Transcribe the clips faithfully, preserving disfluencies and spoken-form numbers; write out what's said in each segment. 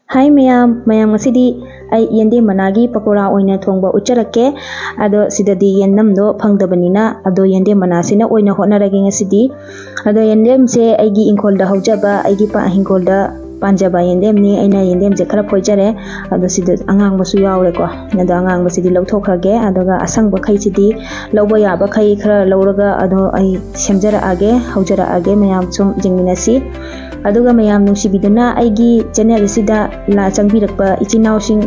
ꯍꯥꯏ ꯃꯌꯥꯝ, ꯃꯌꯥꯝ, ꯉꯁꯤꯗꯤ ꯑꯩ ꯌꯦꯟꯗꯦꯝ ꯃꯅꯥꯒꯤ ꯄꯀꯣꯔꯥ ꯑꯣꯏꯅ ꯊꯣꯡꯕ ꯎꯠꯆꯔꯛꯀꯦ꯫ ꯑꯗꯣ ꯁꯤꯗꯗꯤ ꯌꯦꯟꯗꯦꯝꯗꯣ ꯐꯪꯗꯕꯅꯤꯅ, ꯑꯗꯣ ꯌꯦꯟꯗꯦꯝ ꯃꯅꯥꯁꯤꯅ ꯑꯣꯏꯅ ꯍꯣꯠꯅꯔꯒꯦ ꯉꯁꯤꯗꯤ꯫ ꯑꯗꯣ ꯌꯦꯟꯗꯦꯝꯁꯦ ꯑꯩꯒꯤ ꯏꯪꯈꯣꯜꯗ ꯍꯧꯖꯕ, ꯑꯩꯒꯤ ꯄꯥ-, ꯏꯪꯈꯣꯜꯗ ꯄꯥꯟꯖꯕ ꯌꯦꯟꯗꯦꯝꯅꯤ꯫ ꯑꯩꯅ ꯌꯦꯟꯗꯦꯝꯁꯦ ꯈꯔ ꯐꯣꯏꯖꯔꯦ꯫ ꯑꯗꯣ ꯁꯤꯗ ꯑꯉꯥꯡꯕꯁꯨ ꯌꯥꯎꯔꯦꯀꯣ꯫ ꯑꯗꯣ ꯑꯉꯥꯡꯕꯁꯤꯗꯤ ꯂꯧꯊꯣꯛꯈ꯭ꯔꯒꯦ꯫ ꯑꯗꯨꯒ ꯑꯁꯪꯕꯈꯩꯁꯤꯗꯤ ꯂꯧꯕ ꯌꯥꯕꯈꯩ ꯈꯔ ꯂꯧꯔꯒ ꯑꯗꯣ ꯑꯩ ꯁꯦꯝꯖꯔꯛꯑꯒꯦ, ꯍꯧꯖꯔꯛꯑꯒꯦ꯫ ꯃꯌꯥꯝ ꯁꯨꯝ ꯌꯦꯡꯃꯤꯟꯅꯁꯤ꯫ ꯑꯗꯨꯒ ꯃꯌꯥꯝ ꯅꯨꯡꯁꯤꯕꯤꯗꯨꯅ ꯑꯩꯒꯤ ꯆꯦꯅꯦꯜ ꯑꯁꯤꯗ ꯂꯥ-, ꯆꯪꯕꯤꯔꯛꯄ ꯏꯆꯤꯟ ꯏꯅꯥꯎꯁꯤꯡ,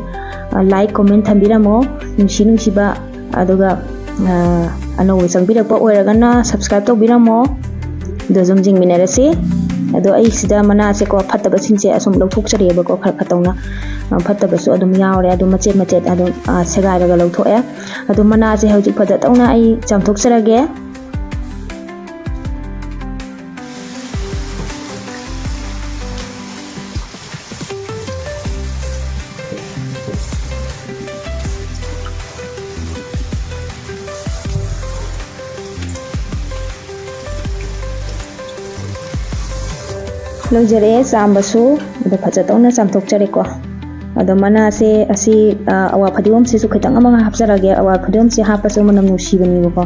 ꯑ, ꯂꯥꯏꯛ, ꯀꯣꯃꯦꯟ ꯊꯝꯕꯤꯔꯝꯃꯣ꯫ ꯅꯨꯡꯁꯤ ꯅꯨꯡꯁꯤꯕ꯫ ꯑꯗꯨꯒ, ꯑ, ꯑꯅꯧꯕ ꯆꯪꯕꯤꯔꯛꯄ ꯑꯣꯏꯔꯒꯅ ꯁꯕꯁꯀ꯭ꯔꯥꯏꯕ ꯇꯧꯕꯤꯔꯝꯃꯣ꯫ ꯑꯗꯣ ꯁꯨꯝ ꯌꯦꯡꯃꯤꯟꯅꯔꯁꯤ꯫ ꯑꯗꯣ ꯑꯩ ꯁꯤꯗ ꯃꯅꯥꯁꯦꯀꯣ, ꯐꯠꯇꯕꯁꯤꯡꯁꯦ ꯑꯁꯨꯝ ꯂꯧꯊꯣꯛꯆꯔꯛꯑꯦꯕꯀꯣ, ꯈꯔ ꯈꯔ ꯇꯧꯅ꯫ ꯑ, ꯐꯠꯇꯕꯁꯨ ꯑꯗꯨꯝ ꯌꯥꯎꯔꯦ꯫ ꯑꯗꯨꯝ ꯃꯆꯦꯠ ꯃꯆꯦꯠ ꯑꯗꯨꯝ, ꯑ, ꯁꯦꯒꯥꯏꯔꯒ ꯂꯧꯊꯣꯛꯑꯦ꯫ ꯑꯗꯣ ꯃꯅꯥꯁꯦ ꯍꯧꯖꯤꯛ ꯐꯖ ꯇꯧꯅ ꯑꯩ ꯆꯥꯝꯊꯣꯛꯆꯔꯒꯦ꯫ ꯂꯣꯏꯖꯔꯦ ꯆꯥꯝꯕꯁꯨ꯫ ꯑꯗꯣ ꯐꯖ ꯇꯧꯅ ꯆꯥꯝꯊꯣꯛꯆꯔꯦꯀꯣ꯫ ꯑꯗꯣ ꯃꯅꯥꯁꯦ ꯑꯁꯤ, ꯑ, ꯑꯋꯥ ꯐꯗꯤꯒꯣꯝꯁꯤꯁꯨ ꯈꯤꯇꯪ ꯑꯃꯒ ꯍꯥꯞꯆꯔꯒꯦ꯫ ꯑꯋꯥ ꯐꯗꯤꯒꯣꯝꯁꯦ ꯍꯥꯞꯄꯁꯨ ꯃꯅꯝ ꯅꯨꯡꯁꯤꯕꯅꯦꯕꯀꯣ꯫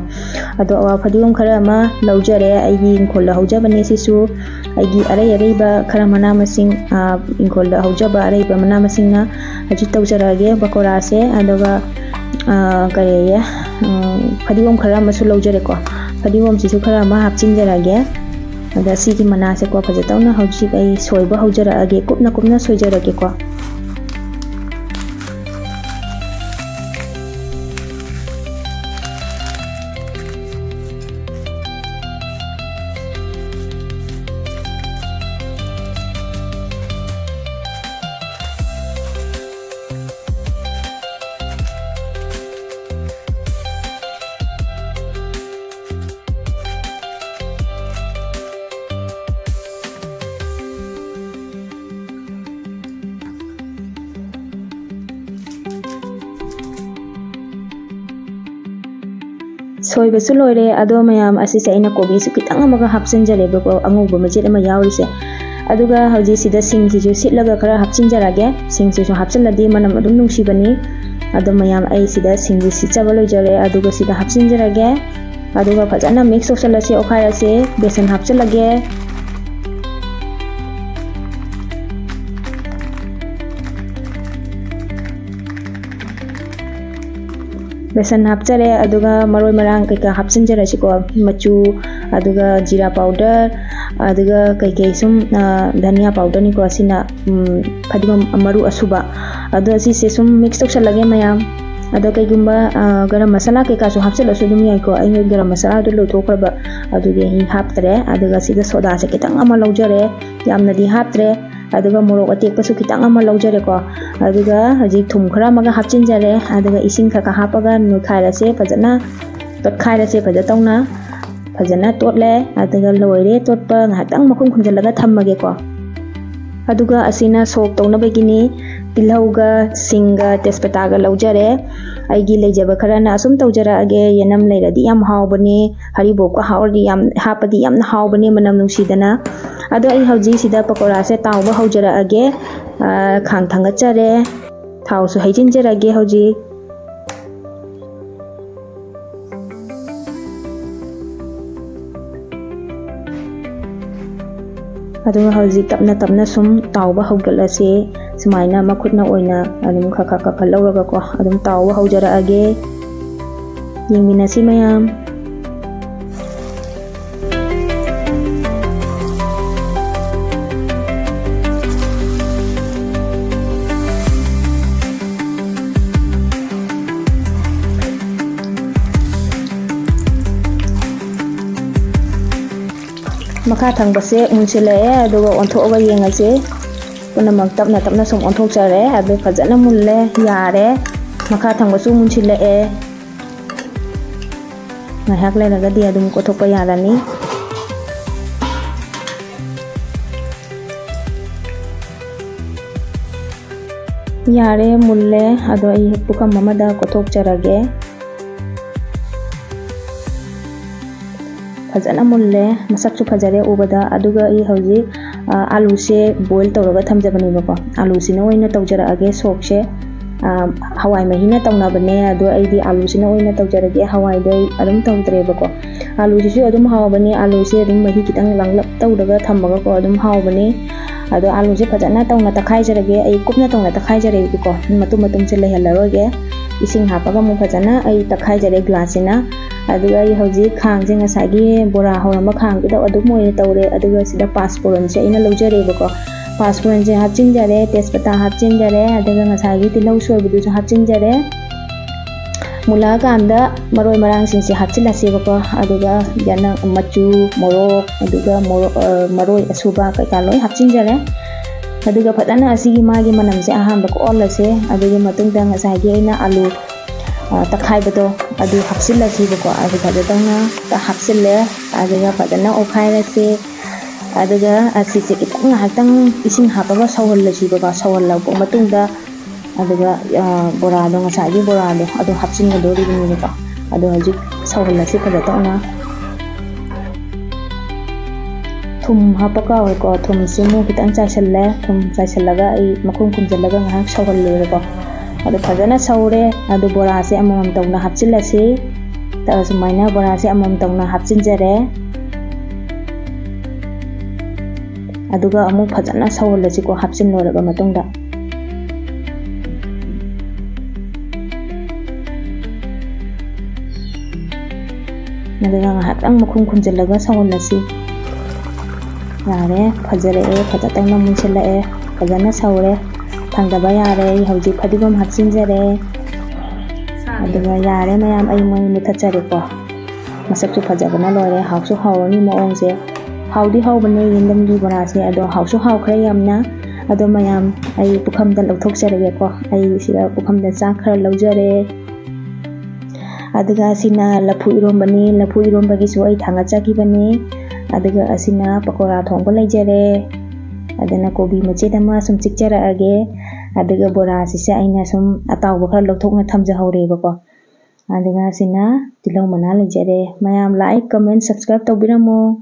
ꯑꯗꯣ ꯑꯋꯥ ꯐꯗꯤꯒꯣꯝ ꯈꯔ ꯑꯃ ꯂꯧꯖꯔꯦ꯫ ꯑꯩꯒꯤ ꯏꯪꯈꯣꯜꯗ ꯍꯧꯖꯕꯅꯦ ꯁꯤꯁꯨ꯫ ꯑꯩꯒꯤ ꯑꯔꯩ ꯑꯔꯩꯕ ꯈꯔ ꯃꯅꯥ ꯃꯁꯤꯡ, ꯑ, ꯏꯪꯈꯣꯜꯗ ꯍꯧꯖꯕ ꯑꯔꯩꯕ ꯃꯅꯥ ꯃꯁꯤꯡꯅ ꯍꯧꯖꯤꯛ ꯇꯧꯖꯔꯛꯑꯒꯦ ꯄꯀꯣꯔꯥꯁꯦ꯫ ꯑꯗꯨꯒ, ꯑ, ꯀꯔꯤꯌꯦ, ꯎꯝ, ꯐꯗꯤꯒꯣꯝ ꯈꯔ ꯑꯃꯁꯨ ꯂꯧꯖꯔꯦꯀꯣ꯫ ꯐꯗꯤꯒꯣꯝꯁꯤꯁꯨ ꯈꯔ ꯑꯃ ꯍꯥꯞꯆꯤꯟꯖꯔꯒꯦ꯫ ꯑꯗ ꯁꯤꯒꯤ ꯃꯅꯥꯁꯦꯀꯣ ꯐꯖ ꯇꯧꯅ ꯍꯧꯖꯤꯛ ꯑꯩ ꯁꯣꯏꯕ ꯍꯧꯖꯔꯛꯑꯒꯦ, ꯀꯨꯞꯅ ꯀꯨꯞꯅ ꯁꯣꯏꯖꯔꯛꯀꯦꯀꯣ꯫ ꯁꯣꯏꯕꯁꯨ ꯂꯣꯏꯔꯦ꯫ ꯑꯗꯣ ꯃꯌꯥꯝ, ꯑꯁꯤꯁꯦ ꯑꯩꯅ ꯀꯣꯕꯤꯁꯨ ꯈꯤꯇꯪ ꯑꯃꯒ ꯍꯥꯞꯆꯤꯟꯖꯔꯦꯕꯀꯣ, ꯑꯉꯧꯕ ꯃꯆꯦꯠ ꯑꯃ ꯌꯥꯎꯔꯤꯁꯦ꯫ ꯑꯗꯨꯒ ꯍꯧꯖꯤꯛ ꯁꯤꯗ ꯁꯤꯡꯁꯤꯁꯨ ꯁꯤꯠꯂꯒ ꯈꯔ ꯍꯥꯞꯆꯤꯟꯖꯔꯒꯦ꯫ ꯁꯤꯡꯁꯤꯁꯨ ꯍꯥꯞꯆꯤꯜꯂꯗꯤ ꯃꯅꯝ ꯑꯗꯨꯝ ꯅꯨꯡꯁꯤꯕꯅꯤ꯫ ꯑꯗꯣ ꯃꯌꯥꯝ, ꯑꯩ ꯁꯤꯗ ꯁꯤꯡꯁꯤ ꯁꯤꯠꯆꯕ ꯂꯣꯏꯖꯔꯦ꯫ ꯑꯗꯨꯒ ꯁꯤꯗ ꯍꯥꯞꯆꯤꯟꯖꯔꯒꯦ꯫ ꯑꯗꯨꯒ ꯐꯖꯅ mix ꯇꯧꯁꯜꯂꯁꯤ, ꯑꯣꯠꯈꯥꯏꯔꯁꯤ꯫ ꯕꯦꯁꯟ ꯍꯥꯞꯆꯤꯜꯂꯒꯦ꯫ ꯕꯦꯁꯟ ꯍꯥꯞꯆꯔꯦ, ꯑꯗꯨꯒ ꯃꯔꯣꯏ ꯃꯔꯥꯡ ꯀꯩꯀꯥ ꯍꯥꯞꯆꯤꯟꯖꯔꯁꯤꯀꯣ꯫ ꯃꯆꯨ, ꯑꯗꯨꯒ ꯖꯤꯔꯥ powder, ꯑꯗꯨꯒ ꯀꯩꯀꯩ ꯁꯨꯝ, ꯑ, ꯙꯅꯤꯌꯥ powderꯅꯤꯀꯣ, ꯁꯤꯅ, ꯎꯝ, ꯐꯗꯤꯒꯣꯝ ꯃꯔꯨ ꯑꯁꯨꯕ꯫ ꯑꯗꯣ ꯁꯤꯁꯦ ꯁꯨꯝ mix ꯇꯧꯁꯜꯂꯒꯦ ꯃꯌꯥꯝ꯫ ꯑꯗꯣ ꯀꯩꯒꯨꯝꯕ, ꯑ, ꯒꯔꯝ ꯃꯁꯥꯂꯥ ꯀꯩꯀꯥꯁꯨ ꯍꯥꯞꯆꯤꯜꯂꯁꯨ ꯑꯗꯨꯝ ꯌꯥꯏꯀꯣ꯫ ꯑꯩꯅ ꯒꯔꯝ ꯃꯁꯥꯂꯥꯗꯣ ꯂꯣꯏꯊꯣꯛꯈ꯭ꯔꯕ, ꯑꯗꯨꯒꯤ ꯑꯩ ꯍꯥꯞꯇ꯭ꯔꯦ꯫ ꯑꯗꯨꯒ ꯁꯤꯗ ꯁꯣꯗꯥꯁꯦ ꯈꯤꯇꯪ ꯑꯃ ꯂꯧꯖꯔꯦ, ꯌꯥꯝꯅꯗꯤ ꯍꯥꯞꯇ꯭ꯔꯦ꯫ ꯑꯗꯨꯒ ꯃꯣꯔꯣꯛ ꯑꯇꯦꯛꯄꯁꯨ ꯈꯤꯇꯪ ꯑꯃ ꯂꯧꯖꯔꯦꯀꯣ꯫ ꯑꯗꯨꯒ ꯍꯧꯖꯤꯛ ꯊꯨꯝ ꯈꯔ ꯑꯃꯒ ꯍꯥꯞꯆꯤꯟꯖꯔꯦ꯫ ꯑꯗꯨꯒ ꯏꯁꯤꯡ ꯈꯔ ꯈꯔ ꯍꯥꯞꯄꯒ ꯅꯣꯏꯈꯥꯏꯔꯁꯦ ꯐꯖꯅ, ꯇꯣꯠꯈꯥꯏꯔꯁꯦ ꯐꯖ ꯇꯧꯅ꯫ ꯐꯖꯅ ꯇꯣꯠꯂꯦ꯫ ꯑꯗꯨꯒ ꯂꯣꯏꯔꯦ ꯇꯣꯠꯄ꯫ ꯉꯥꯏꯍꯥꯛꯇꯪ ꯃꯈꯨꯝ ꯈꯨꯝꯖꯤꯜꯂꯒ ꯊꯝꯃꯒꯦꯀꯣ꯫ ꯑꯗꯨꯒ ꯑꯁꯤꯅ ꯁꯣꯛ ꯇꯧꯅꯕꯒꯤꯅꯤ꯫ ꯇꯤꯜꯍꯧꯒ, ꯁꯤꯡꯒ, ꯇꯦꯖꯄꯇꯥꯒ ꯂꯧꯖꯔꯦ꯫ ꯑꯩꯒꯤ ꯂꯩꯖꯕ ꯈꯔꯅ ꯑꯁꯨꯝ ꯇꯧꯖꯔꯛꯑꯒꯦ꯫ ꯌꯦꯅꯝ ꯂꯩꯔꯗꯤ ꯌꯥꯝ ꯍꯥꯎꯕꯅꯤ, ꯍꯔꯤꯕꯣꯞꯀ ꯍꯥꯎꯔꯗꯤ ꯌꯥꯝ ꯍꯥꯞꯄꯗꯤ ꯌꯥꯝꯅ ꯍꯥꯎꯕꯅꯤ, ꯃꯅꯝ ꯅꯨꯡꯁꯤꯗꯅ꯫ ꯑꯗꯣ ꯑꯩ ꯍꯧꯖꯤꯛ ꯁꯤꯗ ꯄꯀꯣꯔꯥꯁꯦ ꯇꯥꯎꯕ ꯍꯧꯖꯔꯛꯑꯒꯦ꯫ ꯑ, ꯈꯥꯡ ꯊꯥꯡꯒꯠꯆꯔꯦ꯫ ꯊꯥꯎꯁꯨ ꯍꯩꯖꯤꯟꯖꯔꯒꯦ ꯍꯧꯖꯤꯛ꯫ ꯑꯗꯨꯒ ꯍꯧꯖꯤꯛ ꯇꯞꯅ ꯇꯞꯅ ꯁꯨꯝ ꯇꯥꯎꯕ ꯍꯧꯒꯠꯂꯁꯦ꯫ ꯁꯨꯃꯥꯏꯅ ꯃꯈꯨꯠꯅ ꯑꯣꯏꯅ ꯑꯗꯨꯝ ꯈꯔ ꯈꯔ ꯈꯔ ꯈꯔ ꯂꯧꯔꯒꯀꯣ, ꯑꯗꯨꯝ ꯇꯥꯎꯕ ꯍꯧꯖꯔꯛꯑꯒꯦ꯫ ꯌꯦꯡꯃꯤꯟꯅꯁꯤ ꯃꯌꯥꯝ꯫ ꯃꯈꯥ ꯊꯪꯕꯁꯦ ꯃꯨꯟꯁꯤꯜꯂꯛꯑꯦ, ꯑꯗꯨꯒ ꯑꯣꯟꯊꯣꯛꯑꯒ ꯌꯦꯡꯉꯁꯤ꯫ ꯄꯨꯝꯅꯃꯛ ꯇꯞꯅ ꯇꯞꯅ ꯁꯨꯝ ꯑꯣꯟꯊꯣꯛꯆꯔꯦ꯫ ꯑꯗꯨ ꯐꯖꯅ ꯃꯨꯜꯂꯦ, ꯌꯥꯔꯦ꯫ ꯃꯈꯥ ꯊꯪꯕꯁꯨ ꯃꯨꯟꯁꯤꯜꯂꯛꯑꯦ꯫ ꯉꯥꯏꯍꯥꯛ ꯂꯩꯔꯒꯗꯤ ꯑꯗꯨꯝ ꯀꯣꯠꯊꯣꯛꯄ ꯌꯥꯔꯅꯤ꯫ ꯌꯥꯔꯦ, ꯃꯨꯜꯂꯦ꯫ ꯑꯗꯣ ꯑꯩ ꯄꯨꯈꯝ ꯑꯃꯗ ꯀꯣꯠꯊꯣꯛꯆꯔꯒꯦ꯫ ꯐꯖꯅ ꯃꯨꯜꯂꯦ, ꯃꯁꯛꯁꯨ ꯐꯖꯔꯦ ꯎꯕꯗ꯫ ꯑꯗꯨꯒ ꯑꯩ ꯍꯧꯖꯤꯛ ꯑꯥꯂꯨꯁꯦ ꯕꯣꯏꯜ ꯇꯧꯔꯒ ꯊꯝꯖꯕꯅꯦꯕꯀꯣ꯫ ꯑꯥꯂꯨꯁꯤꯅ ꯑꯣꯏꯅ ꯇꯧꯖꯔꯛꯑꯒꯦ ꯁꯣꯛꯁꯦ꯫ ꯍꯋꯥꯏ ꯃꯍꯤꯅ ꯇꯧꯅꯕꯅꯦ, ꯑꯗꯣ ꯑꯩꯗꯤ ꯑꯥꯂꯨꯁꯤꯅ ꯑꯣꯏꯅ ꯇꯧꯖꯔꯒꯦ, ꯍꯋꯥꯏꯗꯣ ꯑꯩ ꯑꯗꯨꯝ ꯇꯧꯗ꯭ꯔꯦꯕꯀꯣ꯫ ꯑꯥꯂꯨꯁꯤꯁꯨ ꯑꯗꯨꯝ ꯍꯥꯎꯕꯅꯦ, ꯑꯥꯂꯨꯁꯦ ꯑꯗꯨꯝ ꯃꯍꯤ ꯈꯤꯇꯪ ꯂꯥꯡꯂꯞ ꯇꯧꯔꯒ ꯊꯝꯃꯒꯀꯣ ꯑꯗꯨꯝ ꯍꯥꯎꯕꯅꯦ꯫ ꯑꯗꯣ ꯑꯥꯂꯨꯁꯦ ꯐꯖꯅ ꯇꯧꯅ ꯇꯛꯈꯥꯏꯖꯔꯒꯦ, ꯑꯩ ꯀꯨꯞꯅ ꯇꯧꯅ ꯇꯛꯈꯥꯏꯖꯔꯦꯕꯀꯣ, ꯃꯇꯨꯝ ꯃꯇꯨꯝꯁꯦ ꯂꯩꯍꯜꯂꯔꯣꯏꯒꯦ꯫ ꯏꯁꯤꯡ ꯍꯥꯞꯄꯒ ꯑꯃꯨꯛ ꯐꯖꯅ ꯑꯩ ꯇꯛꯈꯥꯏꯖꯔꯦ ꯒ꯭ꯂꯥꯁꯁꯤꯅ꯫ ꯑꯗꯨꯒ ꯑꯩ ꯍꯧꯖꯤꯛ ꯈꯥꯡꯁꯦ ꯉꯁꯥꯏꯒꯤ ꯕꯣꯔꯥ ꯍꯧꯔꯝꯕ ꯈꯥꯡꯗꯨꯗ ꯑꯗꯨꯝ ꯑꯣꯏꯅ ꯇꯧꯔꯦ꯫ ꯑꯗꯨꯒ ꯁꯤꯗ ꯄꯥꯁꯄꯣꯔꯟꯁꯦ ꯑꯩꯅ ꯂꯧꯖꯔꯦꯕꯀꯣ꯫ ꯄꯥꯁꯄꯣꯔꯟꯁꯦ ꯍꯥꯞꯆꯤꯟꯖꯔꯦ, ꯇꯦꯖꯄꯇꯥ ꯍꯥꯞꯆꯤꯟꯖꯔꯦ, ꯑꯗꯨꯒ ꯉꯁꯥꯏꯒꯤ ꯇꯤꯜꯍꯧ ꯁꯣꯏꯕꯗꯨꯁꯨ ꯍꯥꯞꯆꯤꯟꯖꯔꯦ꯫ ꯃꯨꯜꯂꯛꯑꯀꯥꯟꯗ ꯃꯔꯣꯏ ꯃꯔꯥꯡꯁꯤꯡꯁꯦ ꯍꯥꯞꯆꯤꯜꯂꯁꯦꯕꯀꯣ꯫ ꯑꯗꯨꯒ ꯌꯥꯅ-, ꯃꯆꯨ, ꯃꯣꯔꯣꯛ, ꯑꯗꯨꯒ ꯃꯣꯔꯣꯛ, ꯑ, ꯃꯔꯣꯏ ꯑꯁꯨꯕ ꯀꯩꯀꯥ ꯂꯣꯏ ꯍꯥꯞꯆꯤꯟꯖꯔꯦ꯫ ꯑꯗꯨꯒ ꯐꯖꯅ ꯑꯁꯤꯒꯤ ꯃꯥꯒꯤ ꯃꯅꯝꯁꯦ ꯑꯍꯥꯟꯕ ꯀꯣꯛꯍꯜꯂꯁꯦ꯫ ꯑꯗꯨꯒꯤ ꯃꯇꯨꯡꯗ ꯉꯁꯥꯏꯒꯤ ꯑꯩꯅ ꯑꯂꯨ, ꯑ, ꯇꯛꯈꯥꯏꯕꯗꯣ ꯑꯗꯨ ꯍꯥꯞꯆꯤꯜꯂꯁꯤꯕꯀꯣ꯫ ꯑꯗꯨ ꯐꯖꯅ ꯍꯥꯞꯆꯤꯜꯂꯦ꯫ ꯑꯗꯨꯒ ꯐꯖꯅ ꯑꯣꯠꯈꯥꯏꯔꯁꯦ꯫ ꯑꯗꯨꯒ ꯑꯁꯤꯁꯦ ꯈꯤꯇꯪ ꯉꯥꯏꯍꯥꯛꯇꯪ ꯏꯁꯤꯡ ꯍꯥꯞꯄꯒ ꯁꯧꯍꯜꯂꯁꯤꯕꯀꯣ꯫ ꯁꯧꯍꯜꯂꯕ ꯃꯇꯨꯡꯗ ꯑꯗꯨꯒ, ꯑ, ꯕꯣꯔꯥꯗꯣ, ꯉꯁꯥꯏꯒꯤ ꯕꯣꯔꯥꯗꯣ ꯑꯗꯨ ꯍꯥꯞꯆꯤꯟꯒꯗꯣꯔꯤꯕꯅꯦꯕꯀꯣ꯫ ꯑꯗꯣ ꯍꯧꯖꯤꯛ ꯁꯧꯍꯜꯂꯁꯤ ꯐꯖꯅ ꯇꯧꯅ꯫ ꯊꯨꯝ ꯍꯥꯞꯄ ꯀꯥꯎꯔꯦꯀꯣ꯫ ꯊꯨꯝꯁꯤ ꯑꯃꯨꯛ ꯈꯤꯇꯪ ꯆꯥꯏꯁꯤꯜꯂꯦ꯫ ꯊꯨꯝ ꯆꯥꯏꯁꯤꯜꯂꯒ ꯑꯩ ꯃꯈꯨꯝ ꯈꯨꯝꯖꯤꯜꯂꯒ ꯉꯥꯏꯍꯥꯛ ꯁꯧꯍꯜꯂꯦꯕꯀꯣ꯫ ꯑꯗꯨ ꯐꯖꯅ ꯁꯧꯔꯦ꯫ ꯑꯗꯨ ꯕꯣꯔꯥꯁꯦ ꯑꯃꯃꯝ ꯇꯧꯅ ꯍꯥꯞꯆꯤꯜꯂꯁꯤ꯫ ꯁꯨꯃꯥꯏꯅ ꯕꯣꯔꯥꯁꯦ ꯑꯃꯃꯝ ꯇꯧꯅ ꯍꯥꯞꯆꯤꯟꯖꯔꯦ꯫ ꯑꯗꯨꯒ ꯑꯃꯨꯛ ꯐꯖꯅ ꯁꯧꯍꯜꯂꯁꯤꯀꯣ, ꯍꯥꯞꯆꯤꯟ ꯂꯣꯏꯔꯕ ꯃꯇꯨꯡꯗ꯫ ꯑꯗꯨꯒ ꯉꯥꯏꯍꯥꯛꯇꯪ ꯃꯈꯨꯝ ꯈꯨꯝꯖꯤꯜꯂꯒ ꯁꯧꯍꯜꯂꯁꯤ꯫ ꯌꯥꯔꯦ, ꯐꯖꯔꯛꯑꯦ, ꯐꯖꯇꯪꯅ ꯃꯨꯟꯁꯤꯜꯂꯛꯑꯦ, ꯐꯖꯅ ꯁꯧꯔꯦ꯫ ꯊꯥꯡꯗꯕ ꯌꯥꯔꯦ꯫ ꯑꯩ ꯍꯧꯖꯤꯛ ꯐꯗꯤꯒꯣꯝ ꯍꯥꯞꯆꯤꯟꯖꯔꯦ꯫ ꯑꯗꯨꯒ ꯌꯥꯔꯦ ꯃꯌꯥꯝ, ꯑꯩ ꯃꯩ ꯃꯨꯊꯠꯆꯔꯦꯀꯣ꯫ ꯃꯁꯛꯁꯨ ꯐꯖꯕꯅ ꯂꯣꯏꯔꯦ, ꯍꯥꯎꯁꯨ ꯍꯥꯎꯔꯅꯤ ꯃꯑꯣꯡꯁꯦ꯫ ꯍꯥꯎꯗꯤ ꯍꯥꯎꯕꯅꯦ ꯌꯦꯟꯗꯝꯒꯤ ꯕꯣꯔꯥꯁꯦ, ꯑꯗꯣ ꯍꯥꯎꯁꯨ ꯍꯥꯎꯈ꯭ꯔꯦ ꯌꯥꯝꯅ꯫ ꯑꯗꯣ ꯃꯌꯥꯝ, ꯑꯩ ꯄꯨꯈꯝꯗ ꯂꯧꯊꯣꯛꯆꯔꯒꯦꯀꯣ꯫ ꯑꯩ ꯁꯤꯗ ꯄꯨꯈꯝꯗ ꯆꯥꯛ ꯈꯔ ꯂꯧꯖꯔꯦ꯫ ꯑꯗꯨꯒ ꯁꯤꯅ ꯂꯐꯨ ꯏꯔꯣꯝꯕꯅꯤ꯫ ꯂꯐꯨ ꯏꯔꯣꯝꯕꯒꯤꯁꯨ ꯑꯩ ꯊꯥꯡꯒꯠꯆꯈꯤꯕꯅꯤ꯫ ꯑꯗꯨꯒ ꯑꯁꯤꯅ ꯄꯀꯣꯔꯥ ꯊꯣꯡꯕ ꯂꯩꯖꯔꯦ꯫ ꯑꯗꯨꯅ ꯀꯣꯕꯤ ꯃꯆꯦꯠ ꯑꯃ ꯁꯨꯝ ꯆꯤꯛꯆꯔꯛꯑꯒꯦ꯫ ꯑꯗꯨꯒ ꯕꯣꯔꯥꯁꯤꯁꯦ ꯑꯩꯅ ꯁꯨꯝ ꯑꯇꯥꯎꯕ ꯈꯔ ꯂꯧꯊꯣꯛꯅ ꯊꯝꯖꯍꯧꯔꯦꯕꯀꯣ꯫ ꯑꯗꯨꯒ ꯁꯤꯅ ꯇꯤꯜꯍꯧ ꯃꯅꯥ ꯂꯩꯖꯔꯦ꯫ ꯃꯌꯥꯝ like, comment, subscribe ꯇꯧꯕꯤꯔꯝꯃꯣ꯫